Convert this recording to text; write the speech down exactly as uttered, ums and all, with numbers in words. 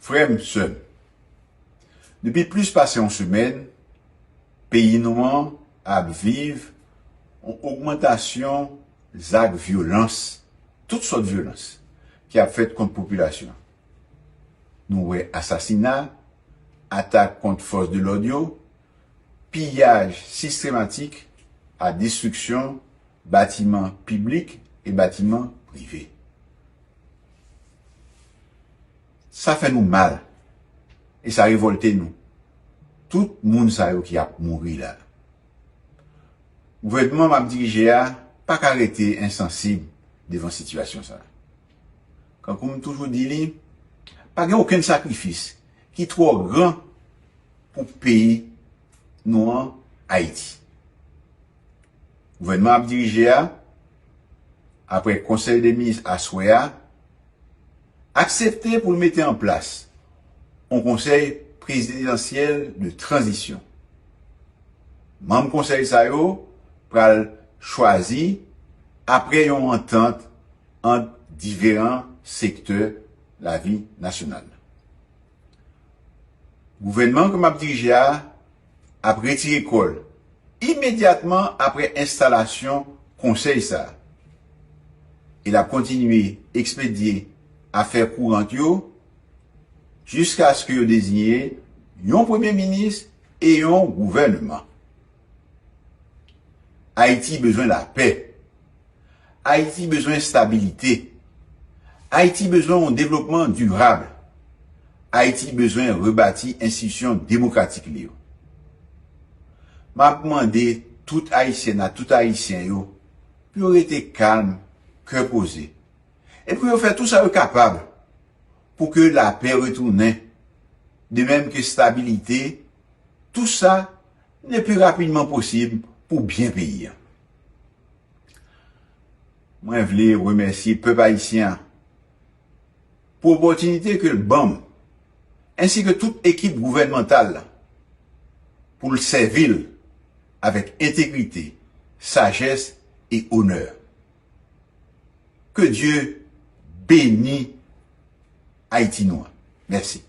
Frè m, sè m, depi plis pase yon semèn, peyi nou an ap viv yon ogmantasyon zak vyolans, tout sòt vyolans, ki ap fèt kont popilasyon. Nou wè asasina, atak kont fòs de lòd yo, piyaj sistematik ak destriksyon batiman piblik e batiman prive. Sa fè nou mal e sa revòlte nou. Tout moun sa yo ki ap mouri la. Gouvènman m ap dirije a pa ka rete ensansib devan sitiyasyon sa a. Kankou m toujou di li, pa gen okenn sakrifis ki twò gran pou peyi nou an, Ayiti. Gouvènman ap dirije a, apre konsèy de minis aswè a, aksepte pou l mete an plas yon konsèy prezidansyèl de tranzisyon. Manm konsèy sa yo pral chwazi apre yon antant ant diferan sektè lavi nasyonal. Gouvènman ke m ap dirije a ap retire kò l imedyatman apre enstalasyon konsèy sa a. E l ap kontinye ekspedye afè kourant yo jiskaske yo deziye yon premye minis e yon gouvènman. Ayiti bezwen lapè. Ayiti bezwen estabilite. Ayiti bezwen yon devlopman dirab. Ayiti bezwen rebati enstitisyon demokratik li yo. M ap mande tout Ayisyèn ak tout Ayisyen yo pou yo rete kalm, kè poze, e pou yo fè tou sa yo kapab pou ke lapè retounen, de menm ke estabilite, tou sa le pli rapidman posib pou byen peyi a. Mwen vle remèsye pèp ayisyen an pou opòtinite ke l ban m, ensi ke tout ekip gouvènmantal la, pou l sèvi l avèk entegrite, sajès e onè. Ke Dye beni Ayiti nou an. Mèsi.